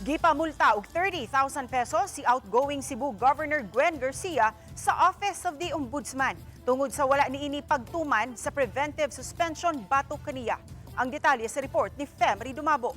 Gipamulta og 30,000 pesos si outgoing Cebu Governor Gwen Garcia sa Office of the Ombudsman tungod sa wala niini pagtuman sa preventive suspension batok kaniya. Ang detalye sa report ni Femry Dumabo.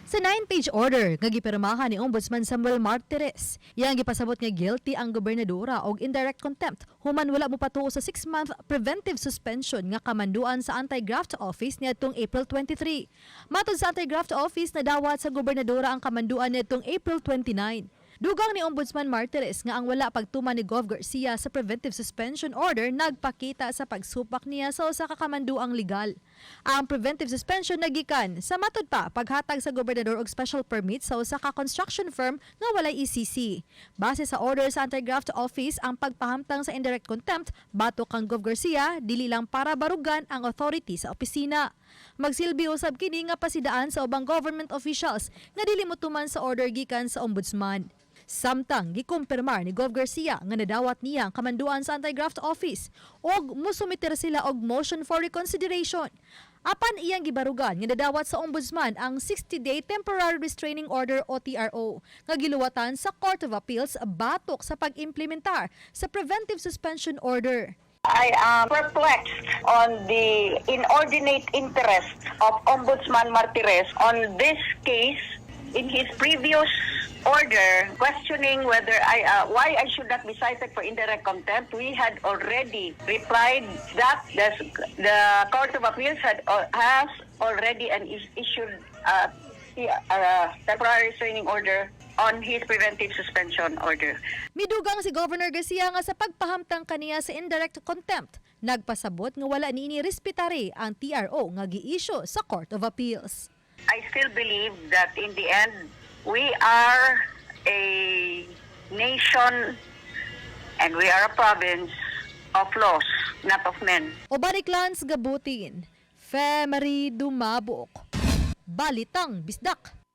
Sa 9-page order nga gipirmahan ni Ombudsman Samuel Martires, iyang gipasabot nga guilty ang gobernadora og indirect contempt human wala mopatuo sa 6-month preventive suspension nga kamanduan sa Anti-Graft Office niadtong April 23. Matod sa Anti-Graft Office, nadawat sa gobernadora ang kamanduan niadtong April 29. Dugang ni Ombudsman Martires nga ang wala pagtuman ni Gov Garcia sa preventive suspension order nagpakita sa pagsupak niya sa usa ka kamanduang legal. Ang preventive suspension nagikan sa matud pa paghatag sa gobernador og special permit sa usa ka construction firm nga walay ECC. Base sa order sa Anti-Graft Office, ang pagpahamtang sa indirect contempt batok kang Gov Garcia dili lang para barugan ang authority sa opisina. Magsilbi usab kini nga pasidaan sa ubang government officials nga dili motuman sa order gikan sa ombudsman. Samtang gikumpirmar ni Gov Garcia nga nadawat niya ang kamanduan sa Anti-Graft Office og musumiter sila og motion for reconsideration. Apan iyang gibarugan nga nadawat sa ombudsman ang 60-day temporary restraining order o TRO nga giluwatan sa Court of Appeals batok sa pag-implementar sa preventive suspension order. I am perplexed on the inordinate interest of Ombudsman Martires on this case. In his previous order questioning whether I why I should not be cited for indirect contempt, we had already replied that the Court of Appeals has already and issued temporary restraining order on his preventive suspension order. Midugang si Governor Garcia nga sa pagpahamtang kaniya sa indirect contempt, nagpasabot nga wala niini respetare ang TRO nga gi-issue sa Court of Appeals. I still believe that in the end, we are a nation and we are a province of laws, not of men. Uban ni Lance Gabutin, Femery Dumabok. Balitang Bisdak.